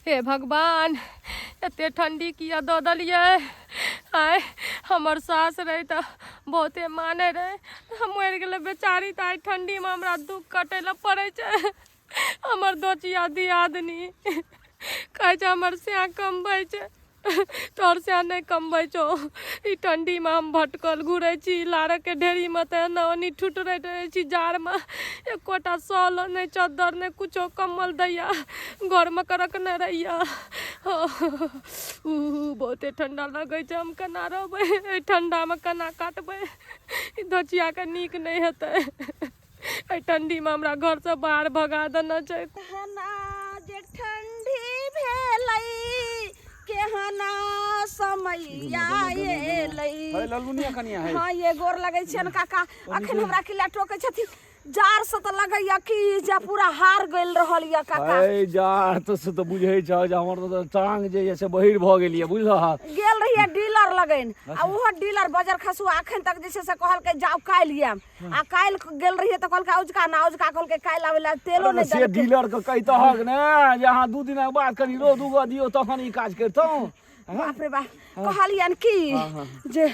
हे भगवान, एते ठंडी किया दऽ देलियै? आँय, हमर सास रहै तऽ बहुते मानै रहै, मरि गेलै बेचारी, तऽ आइ ठंडीमे हमरा दुःख कटै लए पड़ै छै। हमर दोचिया दियादनी कहै छै हमर सैं कमबै छै, तोहर सैं नहि कमबै छौ। ई ठंडीमे हम भटकल घुरै छी लारके ढेरीमे, तऽ एना ओनी ठुठरैत रहै छी जाड़मे। एकोटा शॉल नहि, चद्दर नहि, कुछो कम्बल दैया घरमे के रखने रहैया। उ बहुते ठंडा लगै छै। हम केना रहबै एहि ठंडामे? केना काटबै? ई दोचियाके नीक नहि हेतै। एहि ठंडीमे हमरा घरसँ बाहर भगा देने छै। केहना जे ठंडी भेलै, केहना समैया एलै। हे ललमुनिया कनिया हे। हाँ, ये गोर लगै छियनि काका। अखन हमरा किला टोकै छथिन? जाड़ से तऽ लगैया कि जे पूरा हार गेल रहल यऽ काका। हे जाड़ तऽ से तऽ बुझै छह जे हमर तऽ टांग जे यऽ से बहिर भऽ गेल यऽ, बुझलह? गेल रहियै डीलर लगन, आ ओहो डीलर बजर खसुआ अखन तक जे छै से कहलकै जाउ काल्हि आयब, आ काल्हि गेल रहियै तऽ कहलकै औजका ना, औजका कहलकै काल्हि आबै लए, तेलो अरे नहि से देलकै। डीलर के कहितहक ने जे अहाँ 2 दिनक बाद कनि रौद उगऽ दियौ, तखन ई काज करितहुँ। बाप रे बाप, कहलियनि कि जे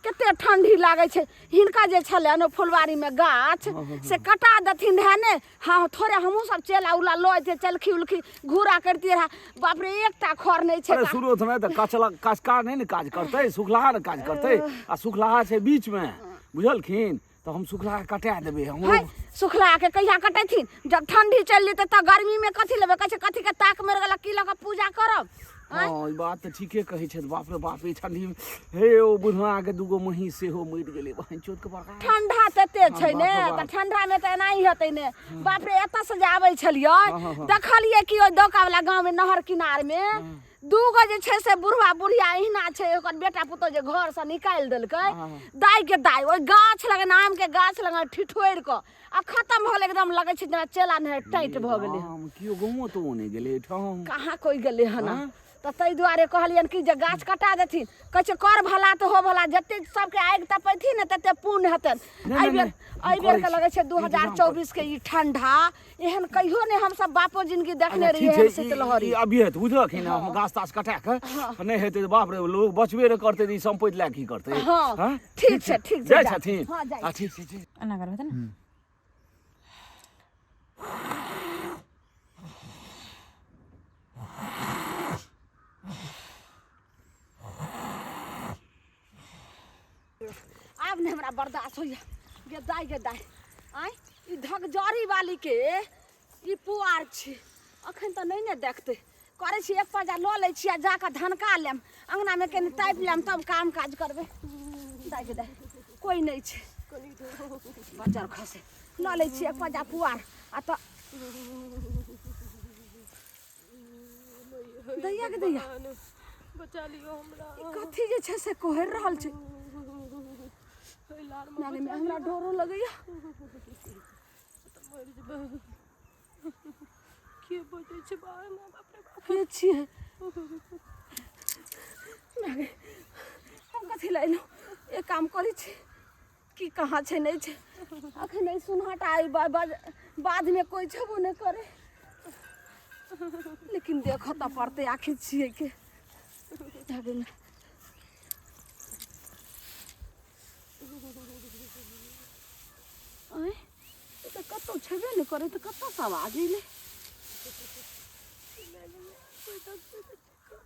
कते ठंडी लागै छै। हिनका जे छलनि ओ फुलवारीमे गाछ से कटा देथिन रहए ने। हाँ, थोड़े हमहूँ सब चेला उला लऽ अइतियै, चलखी उलखी घूरा करितियै रहए। बाप रे, एकटा खर नहि छै। अरे शुरू नहि तऽ कचला कचका नहि ने काज करतै, सुखलाहा ने काज करतै, आ सुखलाहा छै बीचमे, बुझलखिन? तऽ हम सुखलाहा कटा देबै हमरो। है, सुखला के कहिया कटेथिन? जब ठंडी चलि जेतै तऽ गर्मी में कथी लेबै? कहै छै कथी के ताक मरि गेला, की लऽ कऽ पूजा करब? हँ, ई बात तऽ ठीके कहै छथि। बाप रे बाप, ई ठंडी में हे ओ बुधना के दूगो महींस सेहो मरि गेलै, बहन चोद के बड़का। ठंडा तते छै बाप ने रे बाप। तऽ ठंडा में तऽ एनाही हेतै ने। बाप रे, एतऽ से जे आबै छलियै, हँ, हँ। देखलियै कि ओहि दौका वाला गाँव में नहर किनार में दूगो जे छै से बुढ़वा बुढ़िया एहिना छै, ओकर बेटा पुतोह जे घरसँ निकालि देलकै। दाइ के दाइ, ओहि गाछ लगन, आम के गाछ लगन ठिठोरि कऽ आ खतम भऽ गेलै। एकदम लगै छै जेना चेला नहर टाइट भऽ गेलै। राम, केओ गाँवो तो नहि गेलै एहिठाम? कहाँ कोइ गेलै हन। हाँ? तऽ ताहि दुआरे कहलियनि कि जे गाछ कटा देथिन। कहै छै कर भला तऽ हो भला, जते सबके आगि तपेथिन ने तते पुण्य हेतनि। नहि, एहि बेर नहि, हम एहि बेर करै के छी। लगै छै 2024 के ई ठंडा एहन कहियो नहि हमसब बापो जिंदगी देखने अच्छा, ठीक रहियै छै, एहन शीतलहरी। ई अभी हेतै, बुझलखिन? हम गाछ ताछ कटा कऽ नहि हेतै तऽ बाप रे, लोक बचबे नहि करतै तऽ ई सम्पति लए की करतै? हँ, हँ? ठीक छै, ठीक छै, जाइ जा। छथिन? हँ, जाइ। हँ, ठीक छै, ठीक। एना करबै तऽ ने। आब नहि हमरा बर्दाश्त होइया। गे दाइ, गे दाइ, आँय, ई धकजरी वाली के ई पुआर छी, अखन तऽ नहि ने देखतै। करै छी एक पाजा लऽ लै छी आ जाकऽ धनका लेम, अङ्गनामे कनि तापि लेम, तब काम काज करबै। दाइ गे दाइ, कोइ नहि छै, बजर खसे, लऽ लै छी एक पाजा पुआर आ तऽ दैया के दैया। बचा लियौ हमरा। ई कथी जे छै से कोहरि रहल छै नानी में? हमरा डरो लगैया। मरि जेबै। के बजै छै बाहरमे? बाप रे बाप। के छियै? नागे, हम कथी लए एलहुँ? एक काम करै छी कि कहाँ छै नहि छै, अखन एहि सुनहटा एहि बाधमे कोइ छेबो नहि करै, लेकिन देखऽ तऽ पड़तै आखिर छियै के। आगेमे आँय, ई तऽ कतहु छेबे नहि करै, तऽ कतऽसँ आवाज अयलै?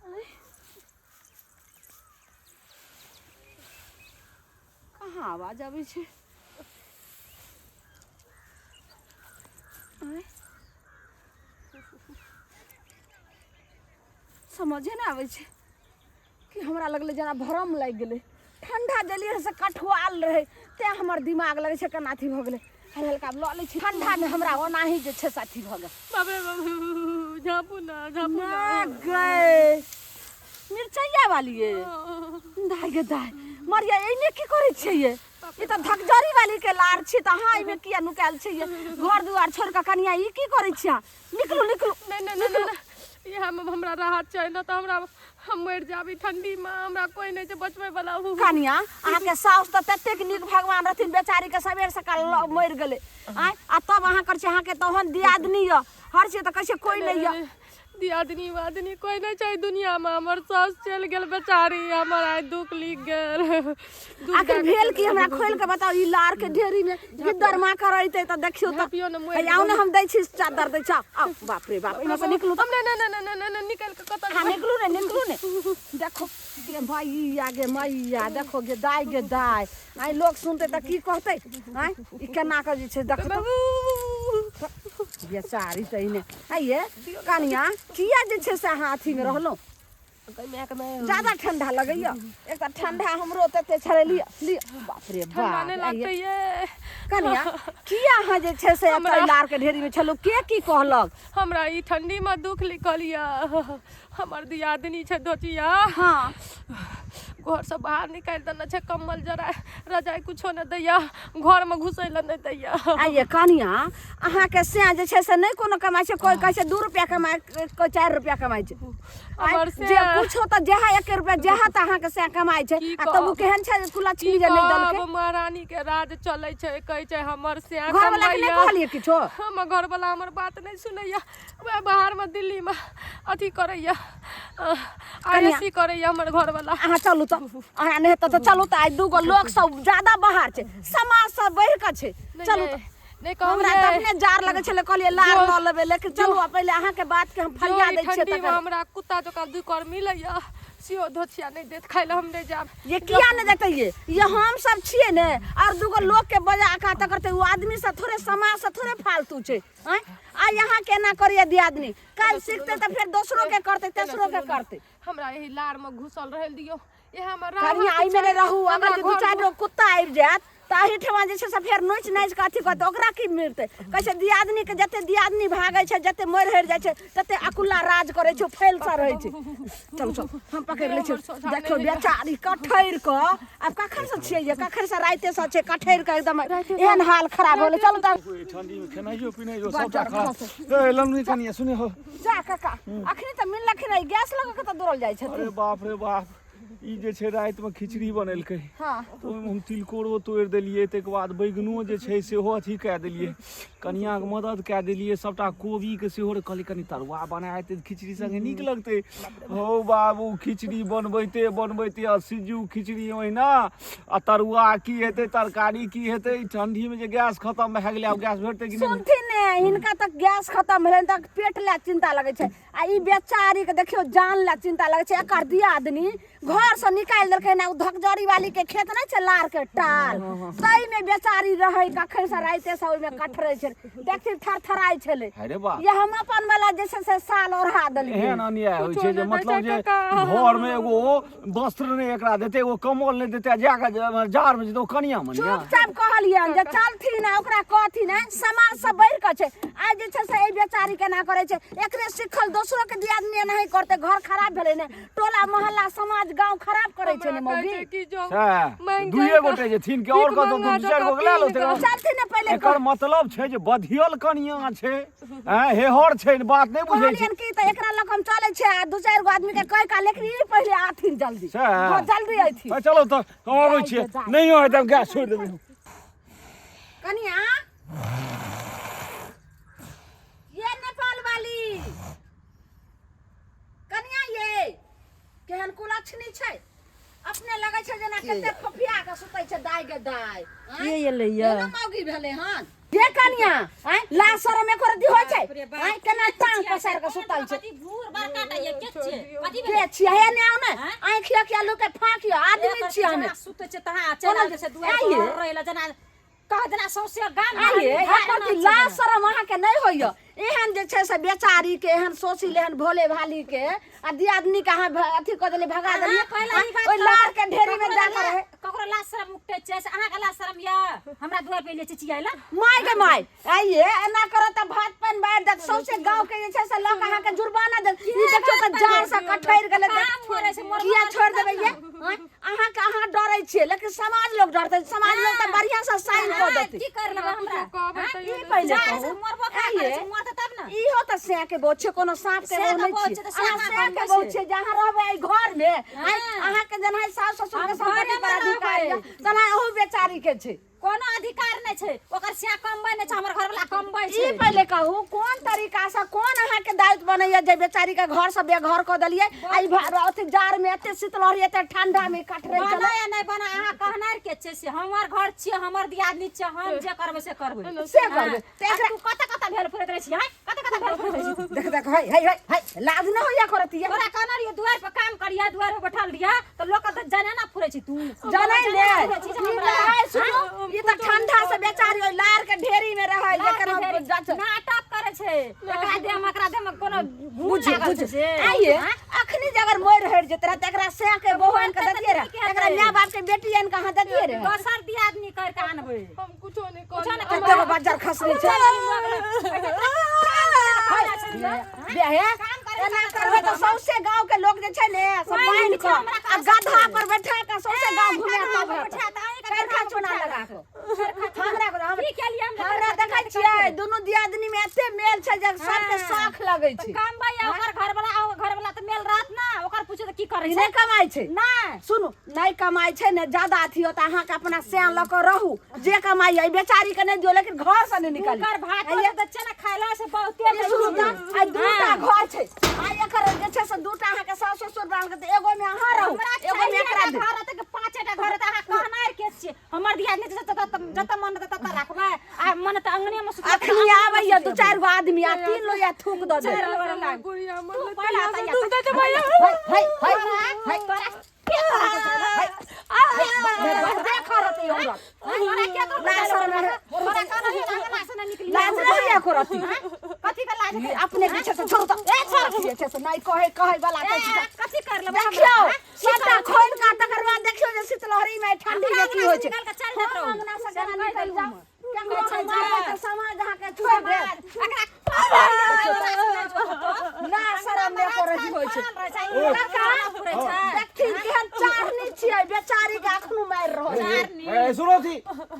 आँय, कहाँ आवाज आबै छै? आँय, समझे नहि आबै छै कि हमरा लगलै जेना भ्रम लागि गेलै। ठंडा देलियै रहै से कठुआल रहै, तेँ हमर दिमाग लगै छै केना अथी भऽ गेलै। हल्का लऽ लै छी, ठंडामे हमरा ओनाही जे छै से अथी भऽ गेल। बाप रे बाप, झाँपू ना, झाँपू ना। ना गए मिरचैया वाली ये, दाय गे दाय, मरिया, एहिमे की करै छियै ये? ई तऽ धकजरी वाली के लार छी, तऽ अहाँ एहिमे किया नुकायल छियै? घर दुआर छोड़ि कऽ कनिया ई की करै छियै अहाँ? निकलू, निकलू। नहि नहि नहि नहि, इएहमे हमरा राहत छै, नहि तऽ हमरा हम मरि जाबी ठंडीमे, हमरा कोइ नहि छै बचबै वाला। कनिया, अहाँके साउस तऽ ततेक नीक भगवान रहथिन बेचारी के, सबेर सकाल मरि गेलै। आँय, आ तब अहाँ करै छियै? अहाँके तहन दियादनी यऽ, हर चीज तऽ कहै छियै कोइ नहि यऽ। दियादनी उआदनी कोइ नहि छै दुनियामे। हमर सास चलि गेल बेचारी, हमर आइ दुख लिख गेल। दुख आखिर भेल की हमरा खोलि के बताउ। ई लार के ढेरी में गिद्दर माकर अइतै तऽ देखियौ तऽ। झाँपियौ ने, मुँह हे, आउ ने, हम दै छी, चादर दै छी, आउ आउ। बाप रे बाप, एहिमे से निकलू तऽ। हम नहि नहि नहि नहि नहि, निकलि कऽ कतऽ? हाँ, निकलू ने, निकलू ने। देखो गे भैया, गे मैया, देखो गे दाय, गे दाय, आइ लोग सुनतै तऽ की कहतै? आँय, ई केना कऽ जे छै, देखो तऽ बेचारी। तऽ एने आइये कनिया, किया जे छै से अहाँ अथीमे रहलहुँ? ज्यादा ठंडा लगैया। एक तऽ ठंडा हमरो तते छलै। लिअ लिअ, बाप रे ठंडा बाप। नहि आइये लागतै ये। कनिया, किया अहाँ जे छै से एतऽ लार के ढेरी मे छलहुँ? के की कहलक? हमरा ई ठंडीमे दुख लिखल यऽ। हमर दियादनी छै धोचिया। हाँ। घरसँ बाहर निकालि देने छै, कम्बल जराय रजाइ कुछो नहि दैया, घरमे घुसै लए नहि दैया। आइये कनिया, अहाँके सैं जे छै से नहि कोनो कमाइ छै? कोइ कहै छै 2 रुपया कमाइ, कोइ 4 रुपया कमाइ छै। आँय, हमर जे सैं कुछो तऽ जएह 1 रुपया जएह तऽ अहाँके सैं कमाइ छै। की आ तब ओ कहब? केहन छै कुलक्षणी की जे नहि देलकै? कहब, महारानी के राज चलै छै। कहै छै हमर सैं घरवला के नहि कमबैया। कहलियै किछो? हमर घरवला हमर बात नहि सुनैया। वएह बाहरमे दिल्लीमे अथी करैया, आई कनिया। एस सी करैया हमर घरवला। अहाँ चलू तऽ, अहाँ नहि हेतै तऽ चलू तऽ। आइ दूगो लोक सब ज्यादा बाहर छै, समाज सब बढ़ि कऽ छै। नहि चलू ये, तऽ। नहि कहू हमरा तऽ ये। अपने जार लगै छलै, कहलियै लार जो- लऽ लेबै, लेकिन चलू आ पहिले अहाँके बात के हम जो फरिया ई दै छियै ठंडीमे तखन। हमरा कुत्ता जकाँ दू कर मिलैया, सेहो धोछिया नहि देत खाय लए, हम नहि जायब। ये किया नहि देतै? ये हम सब छियै ने, और दूगो लोक के बजा कऽ तऽ करतै। ओ आदमी सब थोड़े समाज से थोड़े फालतू छै? आँय, आ यहाँ केना करैया दियादनी? काल्हि सिखतै तऽ फेर दोसरो के करतै, तेसरो के करतै। हमरा एहि लारमे घुसल रहै दियौ, इएह मे कनिया, एहिमे नहि रहू। अगर जे दू चारि गो कुत्ता आबि जायत तऽ एहिठमा जे छै से फेर नोचि नाचि कऽ अथी करतै, ओकरा की मिलतै? कहै छै दियादनीके जते दियादनी भागै छै, जते मरि हरि जाइ छै, तते अकुल्ला राज करै छै, फैल सँ रहै छै। चलू चलू, हम पकड़ि लै छी। देखियौ बेचारी कठैर कऽ आब कखन सँ छियै ये, कखन सँ, राइते सँ छै कठैर कऽ, एकदम एहन हाल खराब हो गेलै। चलू तऽ। एहि ठंडीमे खेनाइयो पिनाइयो बड़ सबटा डर खराब। खसै। ए लमनी कनिया, सुने हो। जा काका, अखनी तऽ मिललखिन हँ, गैस लऽ कऽ कतऽ दौड़ल जाइ छथिन? अरे बाप रे बाप, ई जे छै रातिमे खिचड़ी बनेलकै। हाँ। तऽ ओहिमे हम तिलकोरो तोड़ि देलियै, ताहिके बाद बैगनो जे छै सेहो अथी कए देलियै, कनिआँके मदद कए देलियै। सभटा कोबीके सेहो कहलियै कनि तरुआ बना हेतै तऽ खिचड़ी सङ्गे नीक लगतै। हौ बाबू, खिचड़ी बनबैते बनबैते आ सिज्जू खिचड़ी ओहिना आ तरुआ की हेतै, तरकारी की हेतै? ई ठंडीमे जे गैस खतम भए गेलै, आब गैस भेटतै कि नहि? सुनथिन ने, हिनका तऽ गैस खतम भेलनि तऽ पेट लए चिंता लगै छै, आ ई बेचारी के देखियौ जान लए चिंता लगै छै। एकर दियादनी घर से निकालि देलकै ने। ओ धकजरी वाली के खेत नहि छै, लार के टाल, ताहिमे बेचारी रहै, कखन से राइते से ओहिमे कठरै छै। देखथिन, थरथराइ छलै। अरे बाप। ये हम अपन वाला जे छै से साल ओढ़ा देलियै। एहन अन्याय होइ कुछो छै जे नहि दै मतलब छै जे काका। घरमे एगो वस्त्र नहि एकरा देतै, एगो कम्बल नहि देतै, आ जाकऽ जाड़मे जेतै ओ कनिया मनिया। चुपचाप कहलियनि जे चलथिन आ ओकरा कहथिन। आँय, समाज से बढ़ि कऽ छै। आइ जे छै से एहि बेचारी केना करै छै, एकरे सिखल दोसरो के दियादनी एनाही करतै। घर खराब भेलै ने, टोला मोहल्ला समाज गांव खराब करै छै ने हमरा कहै मौगी। छै कि जो सएह मांगि दुइए जाइके गोटे जेथिन कि आओर भीख कतौ मंगा दू चारि जकाँ गो लए पी लेतै? लेबै। चलथिन ने पहिले। एकर मतलब छै जे बधियल कनिया छै, आँय, हेहर छै, बात नहि बुझै छै। कहलियनि कि तऽ एकरा लग हम चलै छियै आ दू चारि गो आदमी के कहि कऽ, लेकिन ई पहिले आथिन जल्दी। सएह। हँ, जल्दी अयथिन। तऽ चलो तऽ, हम अबै छियै। जाइ। नहियो हेतै हम गैस छोड़ि देबै। कनिया, ये नेपाल वाली कनिया, ये केहन कुलक्षणी छै? अपने लगै छै जेना कते फोफिया के सुतै छै। दाय गे दाय, आँय? के एलै ये? एहनो मौगी भेलै हन ये कनिया? आँय, लाज शरम एको रत्ती होइ छै? आँय, केना टांग पसारि के सुतल छै? कथी भूर बड़का टा ये, के छियै? कथी के छियै हे? ने आउ ने, आँखि अखिया लोक के फाँकियो आदमी छियै हमे। जेना सुतै छै तहाँ चलि आबै छै दुआरि आइये। पर रहै लए, जेना कह जेना सौंसे गाम आइये एकर की लाज शरम अहाँके नहि होइए? एहन जे छै से बेचारी के एहन सोशील, एहन भोले भाली के आ दियादनी के अहाँ अथी कऽ देलियै, भगा देलियै। पहिला ई बात ओहि लार के ढेरी में जाकर रहे। ककरो लाज शरम उठै छै से अहाँके लाज शरम यऽ हमरा दुआरि पे एलियै चिचियाइ लए? माय के माय, आइये एना करत तऽ भात पानि बारि देत, सौंसे गाँव के जे छै से लऽ कऽ अहाँके जुर्माना देत। ई देखियौ तऽ जाड़ से कठैर गेलै। काम मरै छै, मरबो किया करतै छोड़ि तब देबै ने। ये? आँय, अहाँके अहाँ डरै छियै, लेकिन समाज लोग डरतै? समाज लोग तऽ बढ़िआँ से साइन कऽ अहाँ देतै। की कर लेबै हमरा? कहबै आँय? तैयो ई पहिले जाड़ कहू। से मरबो का आइये, करै छै, मरतै तब ने। इहो तऽ सैं के बोझ छै, कोनो साँप के सैं बोझ के नहि बोझ छियै। छै तऽ सैं अहाँ अहाँ सैं के बनबै बोझ छै। छियै। जहाँ रहबै एहि घर मे, आँय, हाँ। अहाँके जेना सास ससुर के हम सम्पत्ति घरेमे पर अधिकार रहबै। यऽ, तेना अहू बेचारी के छै। कोनो अधिकार नहि छै। ओकर सिया कमबै नहि छै, हमर घरवला कमबै ई छै। पहिले कहू कोन तरीका से कोन अहाँ के दायित्व बनैया जे बेचारी के घर से बेघर कऽ देलियै आ ई अथी जाड़ में एते शीतलहरी एते ठंडा में कटरै बना छलै या नहि बना, अहाँ कहनार के छै से हमर घर छियै, हमर दियादनी छियै, हम जे करबै से करबै। से करबै। तऽ एकरा तू कतऽ कतऽ भेल फुरैत रहै छी? आँय, कतऽ कतऽ भेल फुरैत रहै छी? देख देख, है है है है, लाज न होइया करतिया। तोरा कहने रहियो दुआर पर काम करिया, दुआर पर बैठल रहिया तऽ लोक के तऽ जाने ना फुरै छी तू। जानै ने फुरै छी जे ई हमरा। तऽ है, सुनू, ई तऽ ठंडा से बेचारी ओहि लार के ढेरी में रहै जकर हम जाच- नाटक करे छै। एकरा देह में, एकरा देह में कोनो गुण बुझ लागल बुझ छै से। आइए अखनी जे अगर मरि हरि जेतै रहै तऽ एकरा सैं के बहू आनि के दैतियै रहै, एकरा माय बाप के बेटी आनि के अहाँ दैतियै रहै? दोसर दियादनी कर के आनबै। हम कुछो नहीं कुछो नहि। कते गो बज्जर खसनी छै बेहे। एना करबै तऽ सौंसे गाँव के लोग जे छै ने सब बान्हि कऽ आ गधा पर बैठा कऽ सौंसे गाँव घुमा तब हेतै। करखा चूना लगा कऽ हमरा की केलियै हम? हमरा देखै छियै दुनू दियादनी में एते मेल छै जे सबके शौख लगै छै। कमबै आ ओकर घरवला, आ ओकर घरवला तऽ मेल रहत ना। ओकर पूछो तऽ की करै ई छै? नहि कमाइ छै। नहि। सुनू, नहि कमाइ छै ने ज्यादा अथी होत, अहाँके अपना सैं लऽ कऽ रहू। जे कमाइ है बेचारी के नहि दियौ, लेकिन घर से नहि निकाली। हुनकर भात तऽ छै ने खायला से बहुते ई सुनू तऽ, आइ दूटा घर छै, आइ एकर जे छै से दूटा अहाँके सासु ससुर बना के, एगो में अहाँ रहू, हमरा एगो में एकरा चारिटा दियौ। घर रहतै कि पाँचेटा घर रहतै, अहाँ कहनाइ के छियै? हमर दियादनी छै जतऽ जतऽ मन हेतै ततऽ राखबै आ मन तऽ अंगने मे सुतबै। अखनी आबैया दू चारि गो आदमी आ तीन लोहिया थूक दऽ देत। बुढ़िया तू पहिला मरल, दुख दे भैया। है है है, तोरा के कहलकै? बस करत ई औरत। तोरा के कहलकै? लाज शरम है। तोरा कहलकै अंगना से नहि निकली। लाज नहीं होइया करत ई। कथी के लाज ई अपने पीछे से छोड़ू तऽ ए छोड़। पीछे से नहि कहै कहै वाला ए कहै छै। कथी कर लेबै? देखियौ सबटा खोलि कऽ तकर बाद देखियौ जे शीतलहरी में ठंडी में की होइ छै। निकाल के चल जात रहू। हम अंगना से केना निकलि जाउ? केकरो छै हम मारबै तऽ समाज अहाँके छोड़ि देत। एकरा ना शरम नहि करैत होइ छै। देखथिन केहन चारनी छियै, बेचारी के अखनो मारि रहल छै। ए सुनो थी,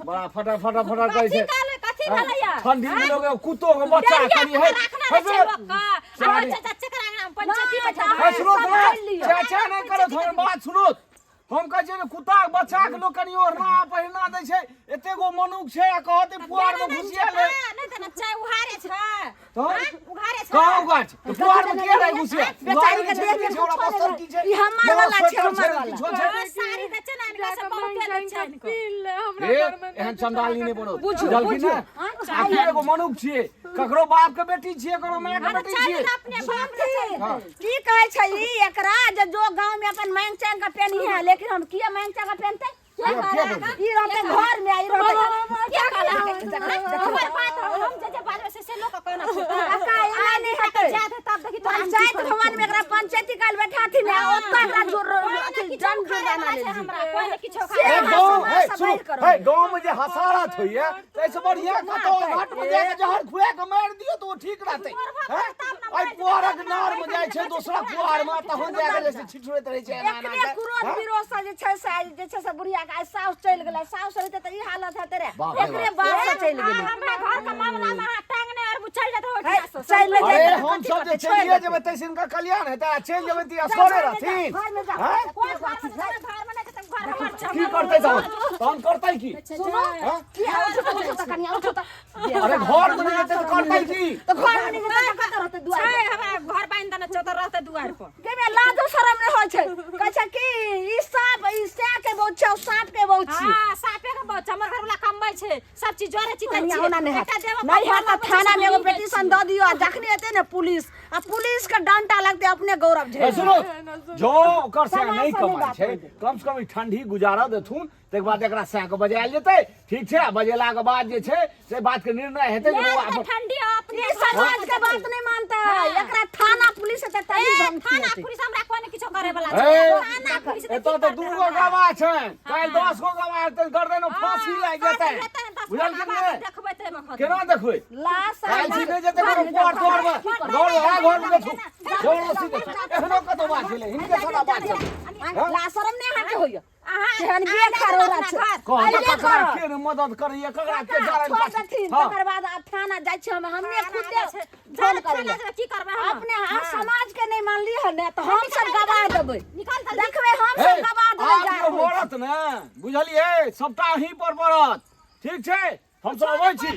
बड़ा फटा फटा फटा कहै छै। कथी कथी भेलैया? ठंडी में लोग कुत्तो के बच्चा कनी है। राखना रहै छै लोक के। आ चाचा चकरा अंगना पंचायती बैठा। है, सुनो सब तो ना, खाइ लिअ। चाचा नहि करत, हमर बात सुनो। हम कहै छियै ने कुत्ता के बच्चा के लोग कनी ओढ़ना पहिरना दै छै, एते गो मनुख छै आ कहत पुआर में घुसिया ले। नहि तऽ चाय उघारे छै। तहन उघारे छै। कहाँ उगाड़ छै? तऽ पुआर में किया नहि घुसिया? बेचारी के उघारे देह के छै, ओकरा कुछो बस्तर नहि की छै? ई हमर वाला छै, स्वेटर हमर वाला। किछो छै? साड़ी दै छै ने इनका से, बहुते दै छै इनको। पी ले हमरा हे, घर में। एहन चंडाली नहि बनत। बुझू, बुझलखिन बुझू। ने? आखिर एगो मनुख छियै, ककरो बाप के बेटी छियै, ककरो माय के बेटी छियै। अपने बाप रे छै। हाँ। की कहै छै ई एकरा जे जो गांव में अपन मांग चांग के पेनही है, लेकिन हम किया मांग चांग के पेनते? किया पेनतै? ई रहते घर में, ई रहते के कहलक? हमर बात हम जे जे बाजबै से से लोक के कहना छै। काका, एना नहि हेतै। जात तब देखी तोरा। पंचायत भवन में एकरा पंचायती काल बैठाथिन आ ओतऽ एकरा जोर कोई अथी ने किछो जन खाए जुर्माना वाला लेल छै जी। हमरा, कोई ने किछो से खाए ए वाला गाँव समाज हे से सुन बाहर करो। हे गाँव में जे हसारत होइया ताहिसँ बढ़िया कतौ घाट में जाके जहर खुआ के मारि दियौ तऽ ओ ठीक रहतै। हैं? आइ पुआरक नार में जाइ छै दोसरा पुआर में, तहन जाके जे छै छिछुरैत रहै छै एना एना एकरे के। क्रोध हैं? विरोध से जे छै से आइ जे छै से बुढ़िया के आइ साउस चलि गेलै। साउस रहितै तऽ ई हालत हेतै रे? बाप रे एकरे बाप। बात से चलि आ गेलै। हमरा घर के मामला में अहाँ टांग नहि अरबू, चलि जात है, ओहिठिना से। चलि नहि अरे जाइत। हम सब जे छोड़ि चलिए देतै। जेबै ताहिसँ हिनकर कल्याण हेतै आ चलि जेबै तऽ जा, असगरे घरमे जा, रहथिन। घरमे जा। हैं? कोन घर में छै? घर में नहि छै तऽ घर हमर छै। की करतै तहन? तहन करतै की? सुनो हैं? की, उठो तऽ, उठो तऽ कनिया, उठो तऽ। अरे घर में नहि जेतै तऽ करतै की? तऽ घरमे नहि जेतै तऽ कतऽ रहतै? दुआर छै हमरा घर बान्हि देने छै, ओतऽ रहतै दुआर पर। पर लाजो शरम नहि होइ छै। कहै छै कि ई साँप, ई सैं के बहुत छै, ओ साँप के बहुत छी। हाँ, सापे के बहुत छै। हमर घरवला कमबै छै, सब चीज जोरे चितै कनिया छियै। ओना नहि एकटा हैत, देबऽ नहि हैत तऽ पर थाना में एगो दै छियै। पिटीशन दऽ दियौ आ जखनी एतै ने पुलिस आ पुलिस के डंटा लगतै, अपने गौरव ए झेल। सुनो, जो ओकर से समाज नहि से नहि कमाइ बात छै, होइए। कम से कम ई ठंडी गुजारऽ देथुन, ताहिके बाद एकरा सैं के बजायल जेतै, ठीक छै? आ बजेलाके बाद जे छै से बात के निर्णय हेतै जे ले बौआ तऽ अपन ठंडी अपने ई समाज के बात नहि मानतै। एकरा थाना पुलिस एतै तभी ए, धमकी थाना हेतै। पुलिस हमरा कोई ने किछो करे वाला ए, छै। थाना पुलिस तऽ एतऽ की तऽ करतै दू गो हमरा? गवाह छनि, काल्हि 10 गो गवाह हेतै, गर्दन में फांसी लागि फांसी जेतै। हेतै ने, 10 गो बुझलखिन गवाह नहि? देखबै तऽ एहिमे खतम। केना देखबै? लाश काल्हि छी नहि जेतै कोनो पुआर तोहर में घर है, घर में देखू घर रस्सी देखू। एहनो कतौ बात छलै? हिनके सारा बात छलै। लाज शरम नहि अहाँके होइया? अहाँ केहन अहाँ बेकार जाउ औरत अपना छै। घर। कहब अइबे ककरा करत। के ने मदद करैया, ककरा के जारनि छोड़ काटै? देथिन। हाँ। तकर बाद आब थाना जाइ छी हम, हमने थाना खुदे जाइ छै। फोन जाउ करै थाना लए। जेबै, की करबै हम? अपने अहाँ समाज के नहि मानली हन ने तऽ हम सब गवाह देबै। निकाल जल्दी। देखबै, हम हे, सब गवाह देबै। आब जा जे मरत ने, बुझलियै, सबटा अहीं पर पड़त। ठीक छै, हमसब अबै छी।